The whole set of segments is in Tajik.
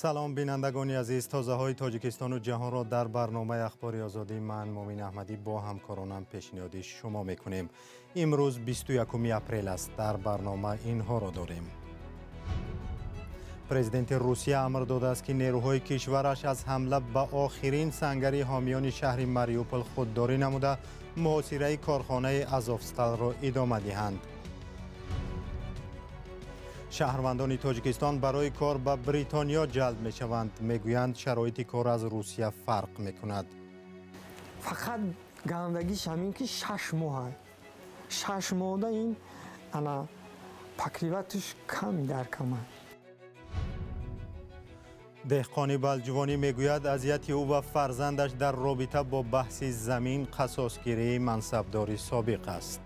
Салом бинандагони азиз, тозаҳои Тоҷикистону ҷаҳонро дар барномаи Ахбори Озодӣ ман Мумин Аҳмадӣ бо ҳамкоронам пешниҳоди шумо мекунем. Имрӯз 21 апрел аст. Дар барнома инҳоро дорем. Президенти Русия амр додааст, ки нерӯҳои кишвараш аз ҳамла ба охирин сангари ҳомиёни шаҳри Мариупол худдорӣ намуда, муҳосираи корхонаи Азовсталро идома диҳанд. Шаҳрвандони Тоҷикистон барои кор ба Бритониё ҷалб мешаванд. Мегӯянд, шароити кор аз Русия фарқ мекунад. Фақат гандагиш ҳамин ки 6 моҳ, 6 моҳда ин ана покриватуш кам дар кама. Деҳқони Балҷувонӣ мегӯяд, азияти ӯ ва фарзандаш дар робита бо баҳси замин қасосгирии мансабдори собиқ аст.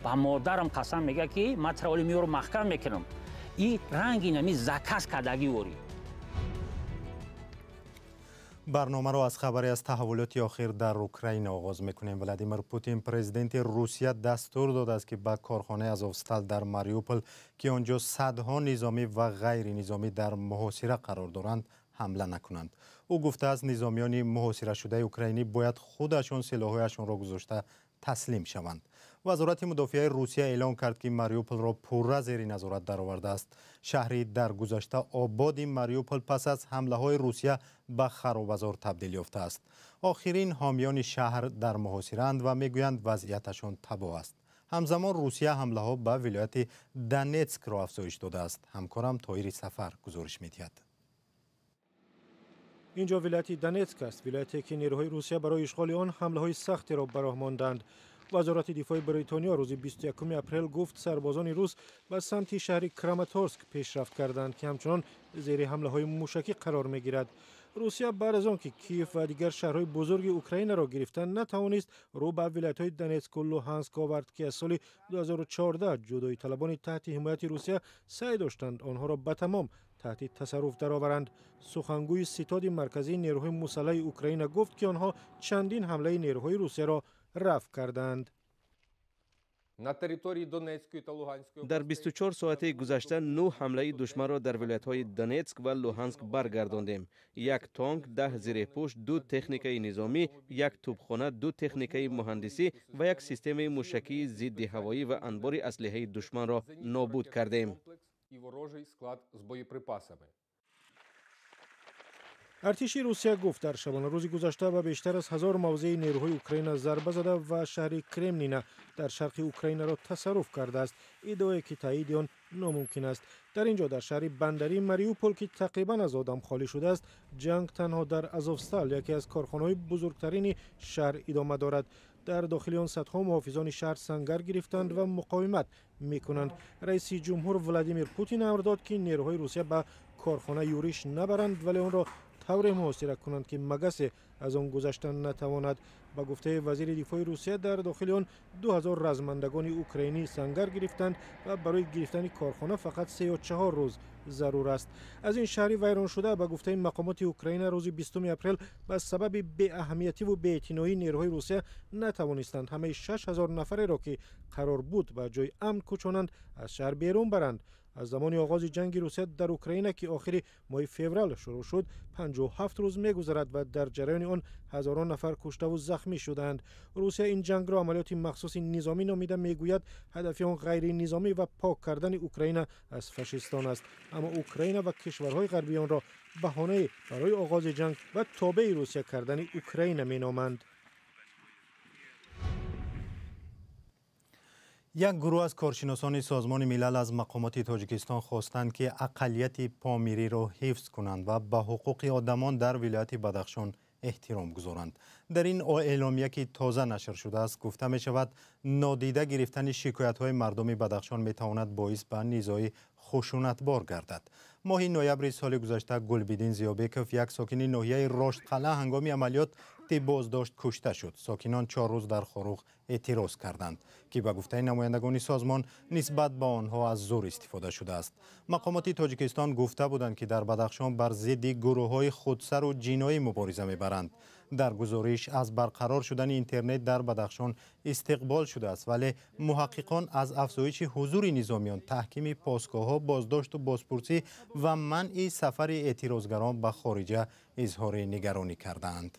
Ба модарам қасам, мега, ки ман траволи меёру маҳкам мекунам. И ранги нами заказ кардагӣ ворӣ. Барномаро аз хабаре аз таҳаввулоти охир дар Украина оғоз мекунем. Владимир Путин, президенти Русия, дастур додааст, ки ба корхонаи Азовстал дар Мариупол, ки он ҷо садҳо низомӣ ва ғайринизомӣ дар муҳосира қарор доранд, ҳамла накунанд. Ӯ гуфтааст, низомиёни муҳосирашудаи украинӣ бояд худашон силоҳҳояшонро гузошта таслим шаванд. Вазорати мудофиаи Русия эълон кард, ки Мариуполро пурра зери назорат даровардааст. Шаҳри дар гузашта ободи Мариупол пас аз ҳамлаҳои Русия ба харобазор табдил ёфтааст. Охирин ҳомиёни шаҳр дар муҳосираанд ва мегӯянд, вазъияташон табоҳ аст. Ҳамзамон Русия ҳамлаҳо ба вилояти Донетскро афзоиш додааст. Ҳамкорам Тоҳири Сафар гузориш медиҳад. Ин ҷо вилояти Донетск аст, вилояте ки нерӯҳои Русия барои ишғоли он ҳамлаҳои сахтеро ба роҳ монданд. Вазорати дифои Бритониё рӯзи 21 апрел гуфт, сарбозони рус ба самти шаҳри Краматорск пешрафт карданд, ки ҳамчунон зери ҳамлаҳои мушакӣ қарор мегирад. Русия баъд аз он ки Киев ва дигар шаҳрҳои бузурги Украинаро гирифта натавонист, рӯ ба вилоятҳои Донетску Луҳанск овард, ки аз соли 2014 ҷудоиталабони таҳти ҳимояти Русия саъй доштанд онҳоро ба тамом таҳти тасарруф дароваранд. Сухангӯи Ситоди марказии нерӯҳои мусаллаҳи Украина гуфт, ки онҳо чандин ҳамлаи нерӯҳои Русияро рафъ карданд. Дар 24 соати гузашта нӯ ҳамлаи душманро дар вилоятҳои Донетск ва Луҳанск баргардондем. Як тонк, 10 зиреҳпӯш, ду техникаи низомӣ, як тӯбхона, ду техникаи муҳандисӣ ва як системаи мушакии зидди ҳавоӣ ва анбори аслиҳаи душманро нобуд кардем. Артиши Русия гуфт, дар шабонарӯзи гузашта ба бештар аз 1000 мавзеи нерӯҳои Украина зарба зада ва шаҳри Кремнина дар шарқи Украинаро тасарруф кардааст, иддаое ки таъиди он номумкин аст. Дар ин ҷо, дар шаҳри бандарии Мариупол, ки тақрибан аз одам холӣ шудааст, ҷанг танҳо дар Азовстал, яке аз корхонаҳои бузургтарини шаҳр, идома дорад. Дар дохили он садҳо муҳофизони шаҳр сангар гирифтанд ва муқовимат мекунанд. Раиси ҷумҳур Владимир Путин амр дод, ки нерӯҳои Русия ба корхона юриш набаранд, вале онро тавре муҳосира кунанд, ки магасе аз он гузаштан натавонад. Ба гуфтаи вазири дифои Русия, дар дохили он 2000 размандагони украинӣ сангар гирифтанд ва барои гирифтани корхона фақат 3 ё 4 рӯз зарур аст. Аз ин шаҳри вайроншуда, ба гуфтаи мақомоти Украина, рӯзи 20 апрел ба сабаби беаҳамиятиву беэътиноии нерӯҳои Русия натавонистанд ҳамаи 6000 нафареро, ки қарор буд ба ҷои амн кӯчонанд, аз шаҳр берун баранд. Аз замони оғози ҷанги Русия дар Украина, ки охири моҳи феврал шурӯъ шуд, 57 рӯз мегузарад ва дар ҷараёни он ҳазорон нафар куштаву захмӣ шудаанд. Русия ин ҷангро амалиёти махсуси низомӣ номида, мегӯяд, ҳадафи он ғайринизомӣ ва пок кардани Украина аз фашистон аст. Аммо Украина ва кишварҳои ғарбӣ онро баҳонае барои оғози ҷанг ва тобеи Русия кардани Украина меноманд. Як гурӯҳ аз коршиносони Созмони Милал аз мақомоти Тоҷикистон хостанд, ки ақаллияти помириро ҳифз кунанд ва ба ҳуқуқи одамон дар вилояти Бадахшон эҳтиром гузоранд. Дар ин эъломия, ки тоза нашр шудааст, гуфта мешавад, нодида гирифтани шикоятҳои мардуми Бадахшон метавонад боис ба низои хушунатбор гардад. Моҳи ноябри соли гузашта Гулбиддин Зиёбеков, як сокини ноҳияи Роштқалъа, ҳангоми амалиёти боздошт кушта шуд. Сокинон 4 рӯз дар Хоруғ эътироз карданд, ки ба гуфтаи намояндагони созмон, нисбат ба онҳо аз зур истифода шудааст. Мақомоти Тоҷикистон гуфта буданд, ки дар Бадахшон бар зидди гурӯҳҳои худсару ҷиноӣ мубориза мебаранд. Дар гузориш аз барқарор шудани интернет дар Бадахшон истиқбол шудааст, вале муҳаққиқон аз афзоиши ҳузури низомиён, таҳкими постгоҳҳо, боздошту бозпурсӣ ва манъи сафари эътирозгарон ба хориҷа изҳори нигаронӣ кардаанд.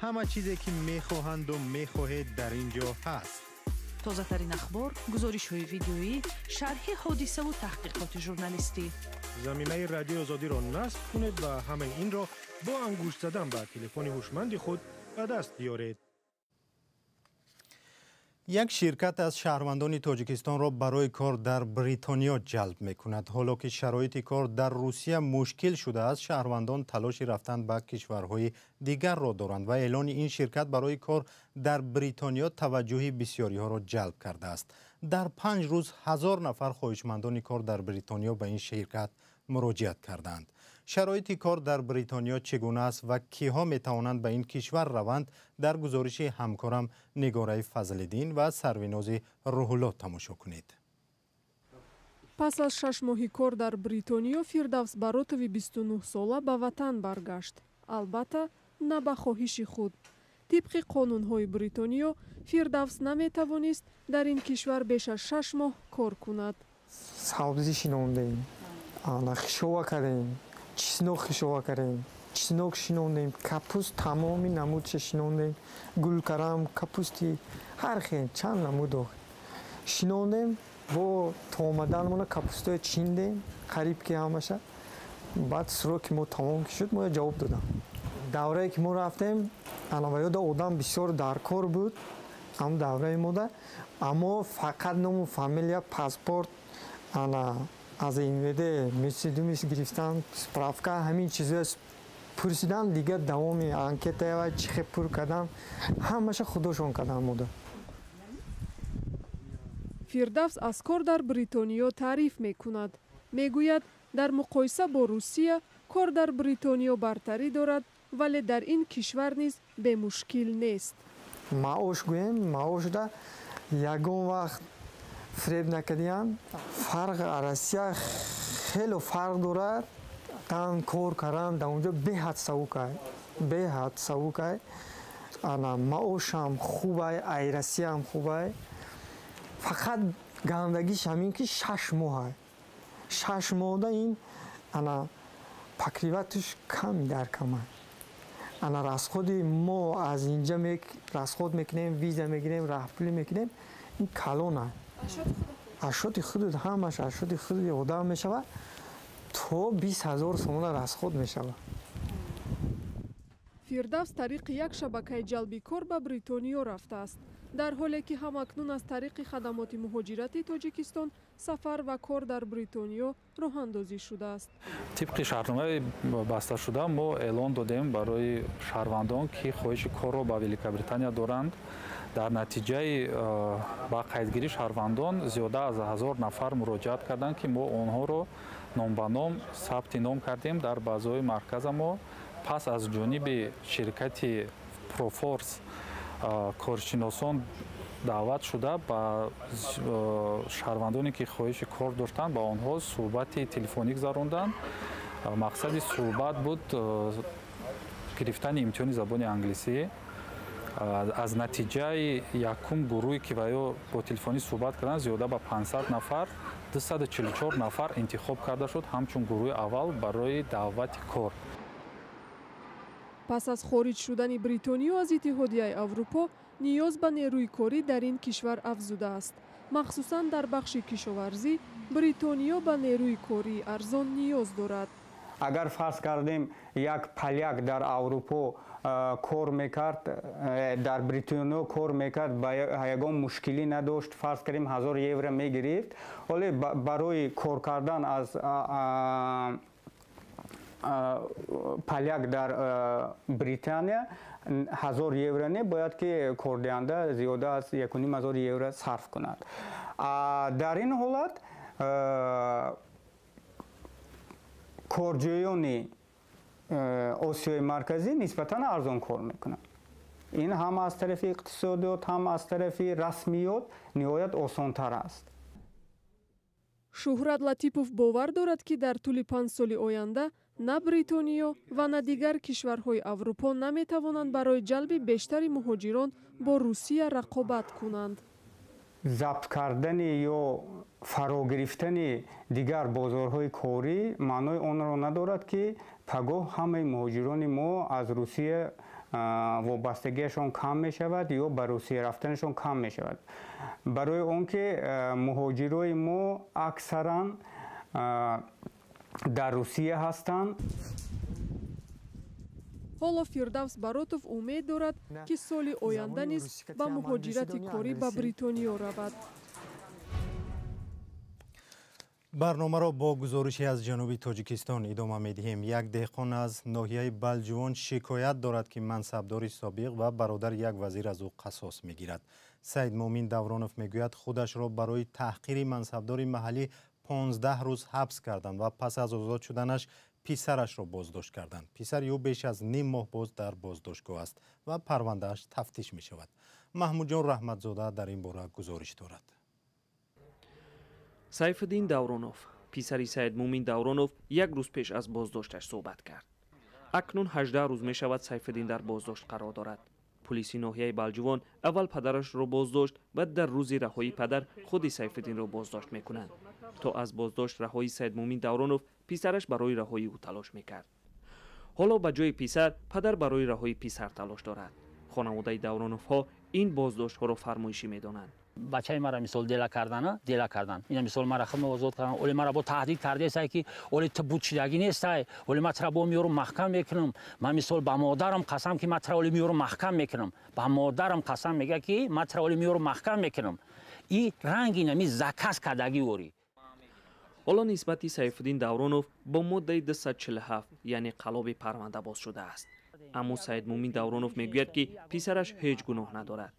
Ҳама чизе ки мехоҳанду мехоҳед дар ин ҷо ҳаст. Тозатарин ахбор, гузоришҳои видеоӣ, шарҳи ҳодисаву таҳқиқоти журналистӣ. Замимаи Радиои Озодиро насб кунед ва ҳамаи инро бо ангушт задан ба телефони ҳушманди худ ба даст биёред. Як ширкат аз шаҳрвандони Тоҷикистонро барои кор дар Бритониё ҷалб мекунад. Ҳоло ки шароити кор дар Русия мушкил шудааст, шаҳрвандон талоши рафтан ба кишварҳои дигарро доранд ва эълони ин ширкат барои кор дар Бритониё таваҷҷӯҳи бисёриҳоро ҷалб кардааст. Дар 5 рӯз 1000 нафар хоҳишмандони кор дар Бритониё ба ин ширкат муроҷиат кардаанд. Шароити кор дар Бритониё чӣ гуна аст ва киҳо метавонанд ба ин кишвар раванд, дар гузориши ҳамкорам Нигораи Фазлиддин ва Сарвинози Рӯҳулло тамошо кунед. Пас аз 6 моҳи кор дар Бритониё Фирдавс Баротови 29-сола ба ватан баргашт. Албатта, на ба хоҳиши худ. Тибқи қонунҳои Бритониё, Фирдавс наметавонист дар ин кишвар беш аз 6 моҳ кор кунад. Сабзӣ шинондем, хишова кардем, чеснок хишова кардем, чеснок шинондем, капуст тамоми намудша шинондем, гулкарам, капусти ҳар хел чанд намуд шинондем. Бо то омаданмона капустое чиндем, қариб ки ҳамаша. Баъд сроки мо тамом ки шуд, мо ҷавоб додам. Даврае ки мо рафтем, анаваёда одам бисёр дар кор буд, ҳам давраи мода, аммо фақат ному фамилия, паспорт, ана аз МВД мисидумис гирифтан, справка, ҳамин чизҳоя пурсидан, дигар давоми анкетаева чӣ хел пур кардан, ҳамаша худошон кардан мода. Фирдавс аз кор дар Бритониё таъриф мекунад. Мегӯяд, дар муқоиса бо Русия кор дар Бритониё бартарӣ дорад, вале дар ин кишвар низ бемушкил нест. Маош гӯем, маошда ягон вақт фреб накардиям. Фарқ Россия хело фарқ дорад. Тан кор кардан дар онҷо беҳад савукай, беҳад савукай. Ана маошам хубай, ай Россияам хубай. Фақат гандагиш ҳамин ки 6 моҳай. 6 моҳда ин ана покриватуш кам дар камай. Ана расходи мо аз инҷа расход мекунем, виза мегирем, раҳпулӣ мекунем, ин калонай. Ашоти худут ҳамаш ашоти худи одам мешавад, то 20 000 сомона расход мешавад. Фирдавс тариқи як шабакаи ҷалби кор ба Бритониё рафтааст. Дар ҳоле ки ҳамакнун аз тариқи хадамоти муҳоҷирати Тоҷикистон сафар ва кор дар Бритониё роҳандозӣ шудааст. Тибқи шартномаи басташуда мо эълон додем барои шаҳрвандон, ки хоҳиши корро ба Великобритания доранд. Дар натиҷаи ба қайдгирии шаҳрвандон зиёда аз 1000 нафар муроҷиат карданд, ки мо онҳоро ном ба ном сабти ном кардем дар базаҳои марказа мо. Пас аз ҷониби ширкати Профорс коршиносон даъват шуда ба шаҳрвандоне ки хоҳиши кор доштанд, ба онҳо суҳбати телефонӣ гузаронданд. Мақсади суҳбат буд гирифтани имтиҳони забони англисӣ. Аз натиҷаи якум гурӯҳе ки ва ё бо телефонӣ суҳбат карданд, зиёда ба 500 нафар, 244 нафар интихоб карда шуд ҳамчун гурӯҳи аввал барои даъвати кор. Пас аз хориҷ шудани Бритониё аз Иттиҳодияи Аврупо, ниёз ба нерӯи корӣ дар ин кишвар афзудааст. Махсусан дар бахши кишоварзӣ Бритониё ба нерӯи кории арзон ниёз дорад. Агар фарз кардем як поляк дар Аврупо кор мекард, дар Бритониё кор мекард, ба ягон мушкилӣ надошт, фарз кардем 1000 евро мегирифт. Ҳоле барои кор кардан аз поляк дар Британия 1000 евро не, бояд ки кордиҳанда зиёда аз 1500 евро сарф кунад. Дар ин ҳолат корҷӯёни Осиёи Марказӣ нисбатан арзон кор мекунанд. Ин ҳам аз тарафи иқтисодиёт, ҳам аз тарафи расмиёт ниҳоят осонтар аст. Шӯҳрат Латипов бовар дорад, ки дар тӯли 5 соли оянда на Бритониё ва на дигар кишварҳои Аврупо наметавонанд барои ҷалби бештари муҳоҷирон бо Русия рақобат кунанд. Забт кардани ё фарогирифтани дигар бозорҳои корӣ маънои онро надорад, ки пагоҳ ҳамаи муҳоҷирони мо аз Русия вобастагиашон кам мешавад ё ба Русия рафтанашон кам мешавад. Барои он ки муҳоҷирои мо аксаран дар Русия ҳастанд. Ҳоло Фирдавс Баротов умед дорад, ки соли оянда низ ба муҳоҷирати корӣ ба Бритониё равад. Барномаро бо гузорише аз ҷануби Тоҷикистон идома медиҳем. Як деҳқон аз ноҳияи Балҷувон шикоят дорад, ки мансабдори собиқ ва бародари як вазир аз ӯ қасос мегирад. Саидмӯмин Давронов мегӯяд, худашро барои таҳқири мансабдори маҳаллӣ 15 рӯз ҳабс карданд ва пас аз озод шуданаш писарашро боздошт карданд. Писари ӯ беш аз ним моҳ боз дар боздоштгоҳ аст ва парвандааш тафтиш мешавад. Маҳмудҷон Раҳматзода дар ин бора гузориш дорад. Сайфиддин Давронов, писари Саидмӯмин Давронов, як рӯз пеш аз боздошташ суҳбат кард. Акнун 18 рӯз мешавад Сайфиддин дар боздошт қарор дорад. Пулиси ноҳияи Балҷувон аввал падарашро боздошт, баъд дар рӯзи раҳоии падар худи Сайфиддинро боздошт мекунанд. То аз боздошт раҳоии Саидмӯмин Давронов писараш барои раҳоии ӯ талош мекард. Ҳоло ба ҷои писар падар барои раҳоии писар талош дорад. Хонаводаи Давроновҳо ин боздоштҳоро фармоишӣ медонанд. Бачаи мара мисол дела кардан. Ина мисол мара худма озод кардан. Оле мара бо таҳдид кардесай, ки оле ту бучидагӣ нестай, оле ма тра бо миёрум маҳкам мекунам. Ман мисол ба модарам қасам, ки ма тра оле миёрум маҳкам мекунам. Ба модарам қасам мега, ки ма тра оле миёрум маҳкам мекунам. И ранги нами заказ кардагӣ ори. Ҳоло нисбати Сайфиддин Давронов бо моддаи 247, яъне қалоби парванда боз шудааст. Аммо Саидмӯмин Давронов мегӯяд, ки писараш ҳеҷ гуноҳ надорад.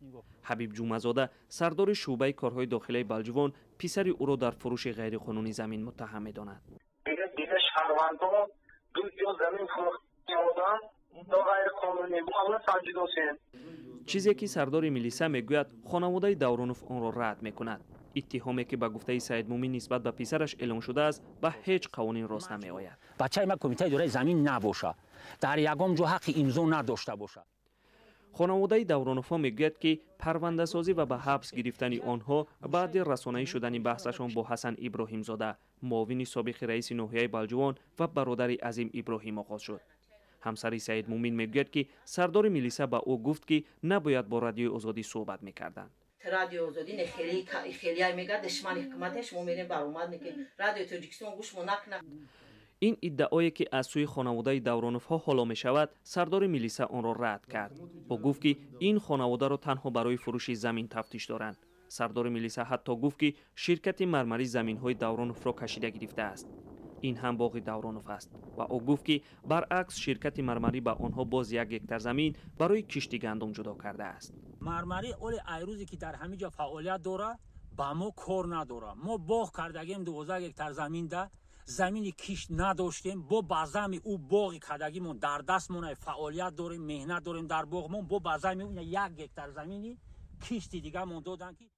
Ҳабиб Ҷумъазода, сардори шӯъбаи корҳои дохилаи Балҷувон, писари ӯро дар фурӯши ғайриқонунӣ замин муттаҳам медонад. Дига шаҳрвандон ду ҷо замин фурӯхтаодам до ғайриқонунӣ бу санҷидосем. Чизе ки сардори милиса мегӯяд, хонаводаи Давронов онро рад мекунад. Иттиҳоме ки ба гуфтаи Саидмӯмин нисбат ба писараш эълон шудааст, ба ҳеҷ қонун рост намеояд. Бачаи ма кумитаи идораи замин набошад, дар ягон ҷо ҳаққи имзо надошта бошад. Хонаводаи Давроновҳо мегӯяд, ки парвандасозӣ ва ба ҳабс гирифтани онҳо баъди расонаӣ шудани баҳсашон бо Ҳасан Иброҳимзода, муовини собиқи раиси ноҳияи Балҷувон ва бародари Азим Иброҳим оғоз шуд. Ҳамсари Саидмӯмин мегӯяд, ки сардори милиса ба ӯ гуфт, ки набояд бо Радиои Озодӣ суҳбат мекарданд. Радиои Озодӣ не хелияй мегӯяд, душмани ҳукумате, шумо мерем баромад мекунем. Радиои Тоҷикистон гӯш мо накунад. Ин иддаое ки аз сӯи хонаводаи Давроновҳо ҳоло мешавад, сардори милиса онро рад кард. Ӯ гуфт, ки ин хонаводаро танҳо барои фурӯши замин тафтиш доранд. Сардори милиса ҳатто гуфт, ки ширкати мармарӣ заминҳои Давроновро кашида гирифтааст. Ин ҳам боғи Давронов аст ва ӯ гуфт, ки баръакс ширкати мармарӣ ба онҳо боз 1 гектар замин барои кишти гандум ҷудо кардааст. Мармарӣ оле айрӯзе ки дар ҳамин ҷо фаъолият дорад, ба мо кор надорад. Мо боғ кардагем 12 гектар заминда, замини кишт надоштем, бо ба зами ӯ боғи кардагимон дар дастмон фаъолият дорем, меҳнат дорем дар боғмон, бо ба зами ӯ 1 гектар замини кишти дигамон доданд, ки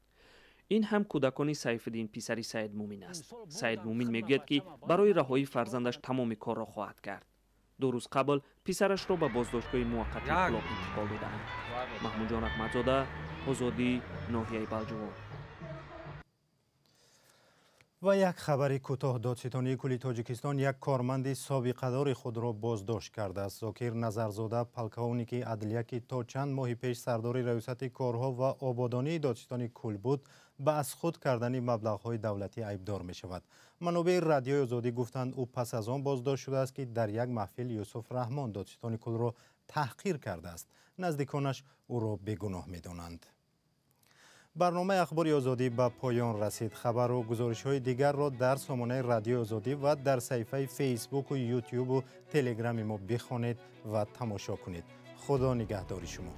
ин ҳам кӯдакони Сайфиддин, писари Саидмӯмин аст. Саидмӯмин мегӯяд, ки барои раҳоии фарзандаш тамоми корро хоҳад кард. 2 рӯз қабл писарашро ба боздоштгоҳи муваққатии Кӯлоб интиқол додаанд. Маҳмудҷон Раҳматзода, Озодӣ, ноҳияи Балҷувон. Ва як хабари кӯтоҳ. Додситонии кулли Тоҷикистон як корманди собиқадори худро боздошт кардааст. Зокир Назарзода, полковники адлия, ки то чанд моҳи пеш сардори раёсати корҳо ва ободонии додситони кул буд, ба аз худ кардани маблағҳои давлатӣ айбдор мешавад. Манобеи Радиои Озодӣ гуфтанд, ӯ пас аз он боздошт шудааст, ки дар як маҳфил Юсуф Раҳмон додситони кулро таҳқир кардааст. Наздиконаш ӯро бегуноҳ медонанд. Барномаи Ахбори Озодӣ ба поён расид. Хабару гузоришҳои дигарро дар сомонаи Радиои Озодӣ ва дар саҳифаи Фейсбуку Ютюбу Телеграми мо бихонед ва тамошо кунед. Худо нигаҳдори шумо.